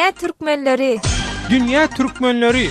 Dünýä türkmenleri! Dünýä türkmenleri!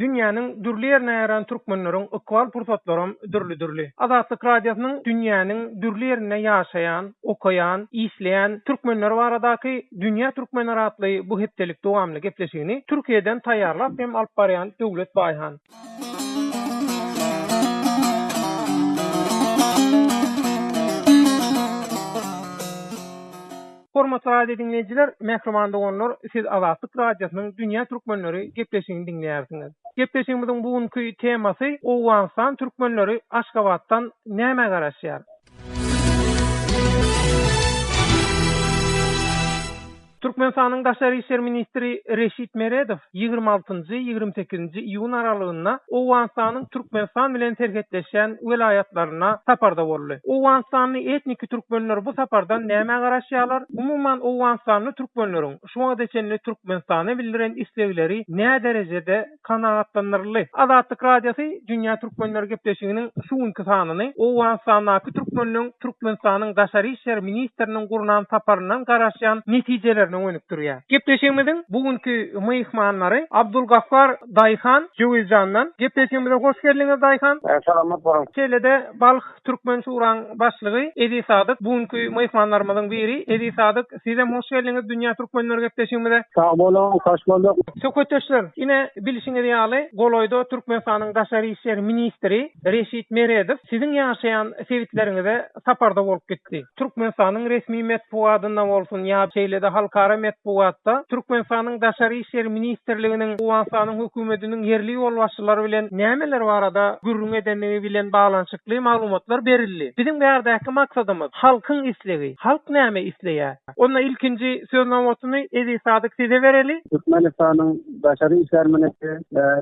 Dünýäniň dürli ýerine ýaýran türkmenleriň ykbal pursatlaram dürli-dürli. Azatlyk Radiosynyň dünýäniň dürli ýerinde ýaşaýan, okaýan, işleýän türkmenler baradaky Dünýä türkmenleri atly bu hepdelik dowamly gepleşigini Türkiýeden taýýarlap hem alyp barýan Döwlet Baýhan. Hormatly radio diňleýjiler, mähriban doganlar, siz Azatlyk Radiosynyň Dünýä türkmenleri gepleşigini diňleýärsiňiz. Gepleşigimiziň bu günki temasy Owganystan türkmenleri Aşgabatdan nämä garaşýar? Türkmenistanyň Daşary işler ministri Reşit Meredow ýigrimi altynjy, ýigrimi sekizinji iýun aralygynda Owganystanyň Türkmenistan bilen serhetleşýän welaýatlaryna saparda boldy. Owganystanly etniki türkmenler bu sapardan nämä garaşýarlar? Umuman, owganystanly türkmenleriň şu wagta çenli Türkmenistana bildiren islegleri näderejede kanagatlandyryldy. Azatlyk Radiosy Dünýä Türkmenleri gepleşiginiň şu günki sanyny Owganystandaky türkmenleň Türkmenistanyň Daşary işler ministriniň gurnan saparyndan garaşýan netijelerine gönükdirýär. Gepleşigimiziň bu günki myhmanlary Abdulgafar Daýhan Jöwüzjandan. Gepleşigimize hoş geldiňiz Daýhan. Salamat boluň. Şeýle-de Balh Türkmen Şuraň başlygy Eziz Sadyk bu günki myhmanlarymyzyň biri. Eziz Sadyk, sizem hoş geldiňiz Dünýä Türkmenleri gepleşigimize. Sag boluň, hoş bolduk. Söhbetdeşler, ine, bilşiňiz ýaly, golaýda Türkmenistanyň Daşary işler ministri Reşit Meredow siziň ýaşaýan sebitleriňize saparda bolup gitdi. Türkmenistanyň resmi metbugatynda bolsun ýa şeýle-de halkara metbugatda Türkmenistanyň Daşary işler ministrliginiň Owganystanyň hökümetiniň ýerli ýolbaşçylary bilen nämeler barada gürrüň edendigi bilen baglanyşykly maglumatlar berildi. Biziň bärdäki maksadymyz, halkyň islegi. Halk näme isleýär? Onda ilkinji söz nobatyny Eziz Sadyk size bereli. Türkmenistanyň Daşary işler ministri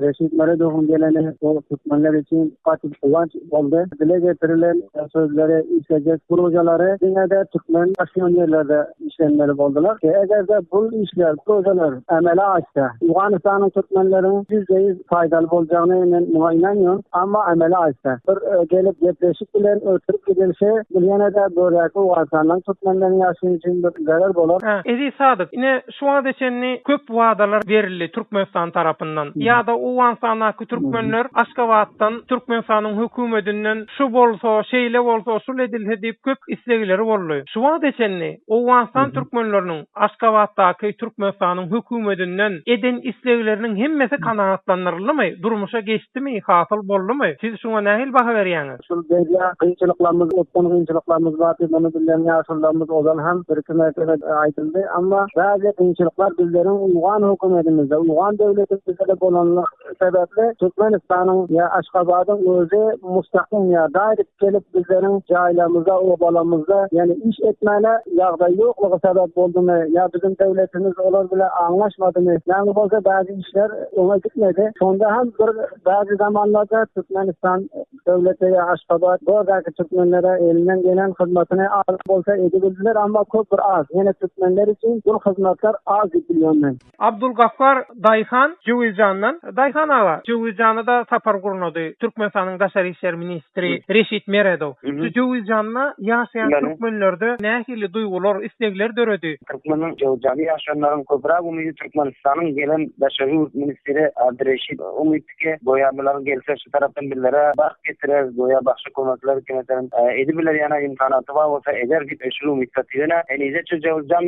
Reşit Meredowyň geleni bu türkmenler üçin gaty guwanç boldy. Dile getirilen sözleri, işlejek projelary diňe-de türkmen ýaşaýan ýerlerde işlenmeli boldular. Eger-de bu işler, projeler emele aşsa, Owganystanyň türkmenleriň ýüzde-ýüz paýdaly boljagyny men muňa ynanýan. Amma emele aşsa, bir gelip gepleşik bilen ötürip gidilse, bu ýene-de böräki Owganystanyň türkmenleriň ýaşaýşy üçin bir zerer bolar. Eziz Sadyk, ine Şu wagta çenli köp wadalar berildi Türkmenistan tarapyndan. Ýa-da Owganystandaky türkmenler Aşgabatdan, Türkmenistanyň hökümedinden şu bolsa, şeýle bolsa, şul edilse diýip köp islegleri boldy. Şu wagta çenli Owganystan türkmenleriniň Aşgabatdaky Türkmenistanyň hökümedinden eden islegleriniň hemmesi kanagatlandyryldymy, durmuşa geçdimi, hasyl boldumy? Siz şuňa nähili baha berýäňiz? Şul derýa kynçylyklarymyz, otdan kynçylyklarymyz bar diýip, muny bilýän ýaşulularymyz ozal hem bir-iki mertebe aýdyldy. Emma bäzi kynçylyklar bizleriň owgan hökümetimizde, owgan döwletimizde-de bolanlygy sebäpli Türkmenistanyň ýa Aşgabadyň özi mustakym ýa daýryk gelip bizleriň jaýlarymyzda, obalarymyzda ýagny iş etmäne ýagdaý ýoklugy sebäp boldumy ýa biziň döwletimiz olar bilen aňlaşmadymy, näme bolsa bäzi işler öňe gitmedi. Şonda hem bir bäzi zamanlarda Türkmenistan Döwlete ýa Aşgabat bordaky türkmenlere elinden gelen hyzmatyny az bolsa edibildiler amma köp bir az. Ýene türkmenler üçin bul hyzmatlar az diýip bilýän men. Abdulgafar Daýhan Jöwüzjandan. Daýhan aga, Jöwüzjana-da sapar gurnady Türkmenistanyň Daşary işler ministri Reşit Meredow. Şu Jöwüzjanda ýaşaýan türkmenlerde nähili duýgular, islegler döredi? Türkmeniň Jöwüzjanda ýaşaýanlaryň köpräk umydy Türkmenistanyň gelen daşary ýurt ministri Abdyreşit umyt Ki, goýa bular gelse şu tarapdan bizlere bagt getirer, goýa bagşy kömekler kimesenem edibiler ýana imkanaty bar bolsa eder diýip şul umytda ýöne henize şu jan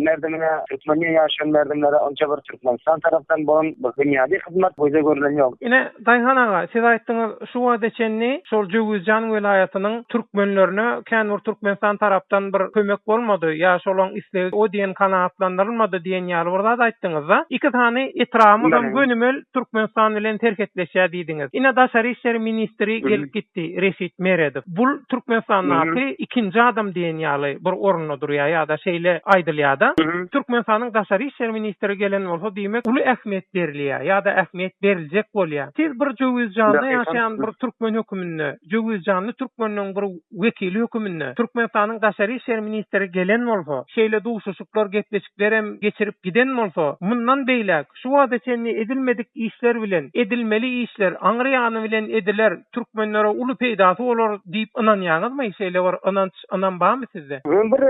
merdimine türkmende ýaşaýan merdimlere onça bir Türkmenistan tarapdan bolan bir binýady hyzmat göze görülen ýok. Ine Daýhan aga siz aýtdyňyz şu wagta çenli şol Jöwüzjan welaýatynyň türkmenlerine kän bir Türkmenistan tarapdan bir kömek bolmady ýa şolaň islegi o diýen kanagatlandyrylmady diýen ýaly bir zat aýtdyňyzda. Iki sany etrabymyzam gönümel Türkmenistan bilen serhetleşýär diýdiňiz. Ine daşary işler ministri gelip gitdi Reşit Meredow. Bul Türkmenistandaky ikinji adam diýen ýaly bir orunda durýar ýa-da şeýle aýdylýar-da. Türkmenistanyň daşary işler ministri gelen bolsa diýmek uly ähmiýet berilýär ýa-da ähmiýet beriljek bolýar. Siz bir Jöwüzjanda ýaşaýan bir türkmen höküminde, jöwüzjanly türkmenleň bir wekili höküminde Türkmenistanyň daşary işler ministri gelen bolsa, şeýle duşuşyklar, gepleşiklerem geçirip giden bolsa, mundan beýläk Şu wagta çenli edilmedik işler bilen, edilmeli işler aňry ýany bilen ediler. türkmenlere uly peýdasy bolar diýip ynanýaňyzmy? Şeýle bir ynanç, ynam barmy sizde? Bir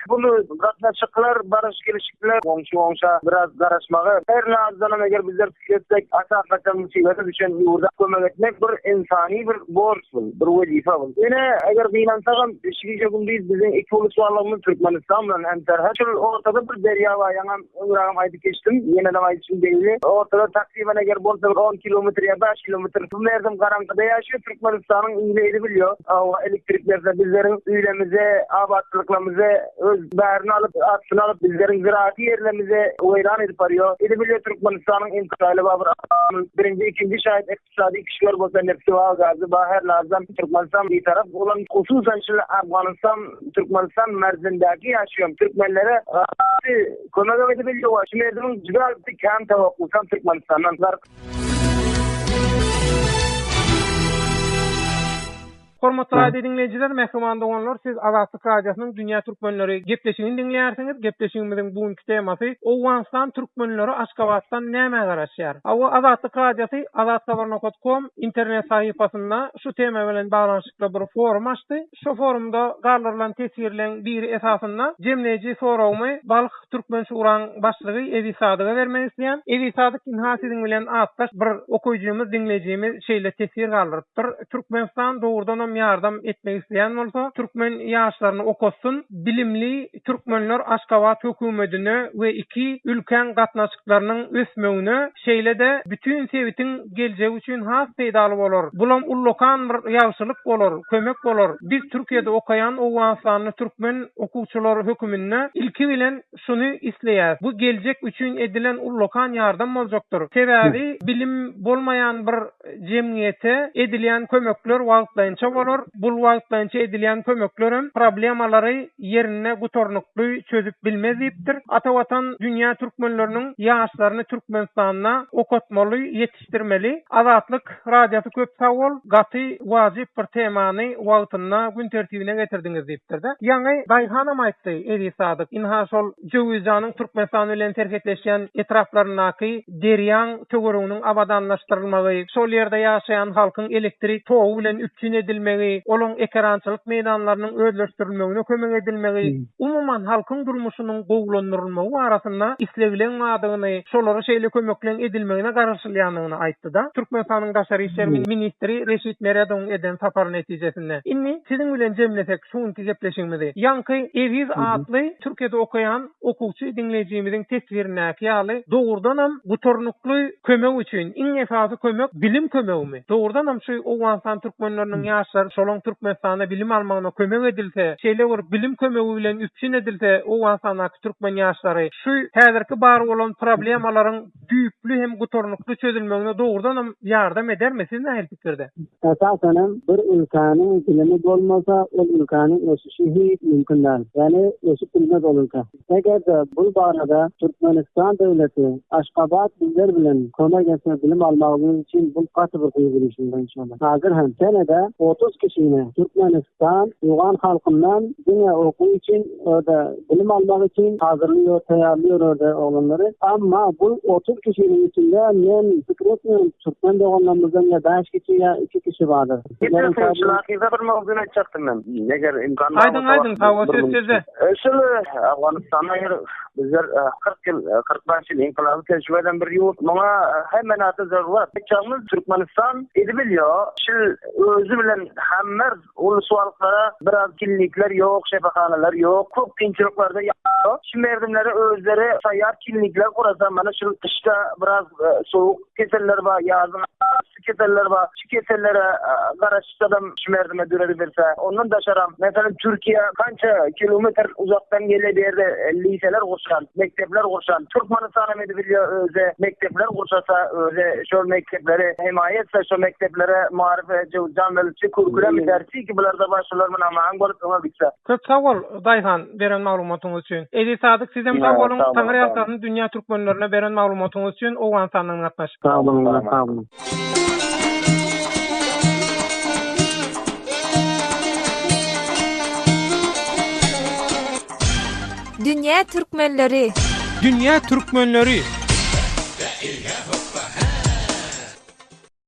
bu gatnaşyklar, baryş-gelişikler goňşy-goňşa biraz garaşmagy, her nazdanam eger bizler pikir etsek, aşakgaçan musybete düşen ýurda kömek etmek bir ynsany bir borç bul, bir wezipe bul. Ýöne eger gynansagam, şu gije-gündiz biziň iki ulus barlygymyz Türkmenistan bilen hem serhet. Şol ortada bir derýa bar, ýaňam öňrägem aýdyp geçdim, ýenedem aýdyşym degli. Ortada takryban eger bolsa bir on kilometr ýa bäş kilometr. Bu merdim garaňkyda ýaşaýar, Türkmenistanyň ýyly eli bilýär. Hawa, elektrik berse bizleriň öýlerimize, abatçylyklarymyzy öz bärini alyp, astyny alyp, bizleriň ziraati ýerlerimizi weýran edip barýar. Eli bilýär Türkmenistanyň imkaly bar bir birinji, ikinji şaýat ykdysady kişiler bolsa nebti bar, gazy bar, her lazam Türkmenistan bitarap bolan, hususan şul Afganistan, Türkmenistan merzindäki ýaşaýan türkmenlere gaty kömegem edip bilýär. Şu merdimiň juda kän towakgusam Türkmenistandan. Hormatly radio diňleýjiler, mähriban doganlar, siz Azatlyk Radiosynyň Dünýä Türkmenleri gepleşigini diňleýärsiňiz. Gepleşigimiziň bu günki temasy Owganystan türkmenleri Aşgabatdan nämä garaşýar? Hawa, Azatlyk Radiosy azathabar nokat kom internet sahypasynda şu tema bilen baglanyşykly bir forum açdy. Şu forumda galdyrylan teswirleň biri esasynda jemleýji soragymy Balh Türkmen Şuraň başlygy Eziz Sadyga bermek isleýän. Eziz Sadyk ynha siziň bilen atdaş bir okyjymyz, diňleýjimiz şeýle teswir galdyrypdyr, Türkmenistan dogrudanam ýardam etmek isleýän bolsa, türkmen ýaşlaryny okatsyn, bilimli türkmenler Aşgabat hökümedine we iki ülkäň gatnaşyklarynyň ösmegine, şeýle-de bütin sebitiň geljegi üçin has peýdaly bolar. Bulam ullakan bir ýagşylyk bolar, kömek bolar. Biz Türkiýede okaýan owganystanly türkmen okuwçylary höküminde ilki bilen şuny isleýäs. Bu geljek üçin edilen ullakan ýardam boljakdyr. Sebäbi bilim bolmaýan bir jemgyýete edilýän kömekler wagtlaýynça bolar. Bul wagtlaýynça edilýän kömeklerem problemalary ýerinde gutarnykly çözüp bilmez diýipdir. Ata Watan dünýä türkmenleriniň ýaşlaryny Türkmenistanda okatmaly, ýetişdirmeli. Azatlyk Radiosy köp sag bol, gaty wajyp bir temany wagtynda gün tertibine getirdiňiz diýipdir-de. Ýaňy Daýhanam aýtdy, Eziz Sadyk, ynha şol Jöwüzjanyň Türkmenistan bilen serhetleşýän etraplaryndaky derýaň töwereginiň abadanlaşdyrylmagy, şol ýerde ýaşaýan halkyň elektrik togy bilen üpjün edilmegi, olaň ekerançylyk meýdanlarynyň özleşdirilmegine kömek edilmegi, umuman, halkyň durmuşynyň gowulandyrylmagy barasynda islegleň bardygyny, şolara şeýle kömekleň edilmegine garaşylýandygyny aýtdy-da, Türkmenistanyň daşary işler ministri Reşit Meredowyň eden sapary netijesinde. Indi siziň bilen jemlesek şu günki gepleşigimizi. Ýaňky Eziz atly Türkiýede okaýan Okuwçy diňleýjimiziň teswirindäki ýaly, dogrudanam gutarnykly kömek üçin iň esasy kömek bilim kömegimi? Dogrudanam şu Owganystan türkmenleriniň ýaşlary şolaň Türkmenistanda bilim almagyna kömek edilse, şeýle bir bilim kömegi bilen üpjün edilse Owganystandaky türkmen ýaşlary şu häzirki bar bolan problemalaryň düýpli hem gutarnykly çözülmegine dogrudanam ýardam edermi? Siz nähili pikirde? Esasanam bir ülkäniň bilimi bolmasa ol ülkäniň ösüşi hiç mümkin däl. Ýagny ösüp bilmez ol ülke. Eger-de bu barada Türkmenistan döwleti Aşgabat bizler bilen kömek etse bilim almagymyz üçin bu gaty bir gowy bir iş bolar inşallah. Hazir hem senede 30 kişini Türkmenistan owgan halkyndan diňe okuw üçin orada bilim almak üçin hazyrlıyor, taýýarlıyor orada oglanlary. Amma bu 30 kişiniň içinde men pikir etmeýän türkmen doganlarymyzdan ýa 5 kişi ýa 2 kişi bardyr. Şular bir mowzuny aýtjakdym men. Eger imkan bar bolsa. Aýdyň aýdyň, sag bol söz sizde. Şul Owganystanda ýer bizler 40 ýyl, 45 ýyl inkylaby tejribe eden bir ýurt. Muňa hemme narsa zerur. Aýtjagymyz Türkmenistan edibilýär. Şul özi bilen hemmer uluswalyklara biraz klinikler ýok, şepahanalar ýok. Köp kynçylyklarda ýaşaýar. Şu merdimlere özleri taýýar klinikler gurasa, mana şul gyşda biraz sowuk keseller bar, ýazyň keseller bar. Şu kesellere garaşyşsadam şu merdime döredibilse. Ondan daşaram, meselem, Türkiýe kança kilometr uzakdan gelýär bu ýerde liseler gurşan, mekdepler gurşan. Türkmenistan hem edibilýär özi mekdepler gurşasa, özi şol mekdepleri hemaýa etse, şo mekdeplere maryf jan berlipçi kurkulem dersi ki bularda bar şolar bilen amaň bolup öňe gitse. Köp sag bol Daýhan beren maglumatyňyz üçin. Eziz Sadyk sizem sag boluň Taňryýalkasyn dünýä türkmenlerine beren maglumatyňyz üçin Owganystandan gatnaşyp. Sag boluň sag boluň. Dünýä türkmenleri. Dünýä türkmenleri.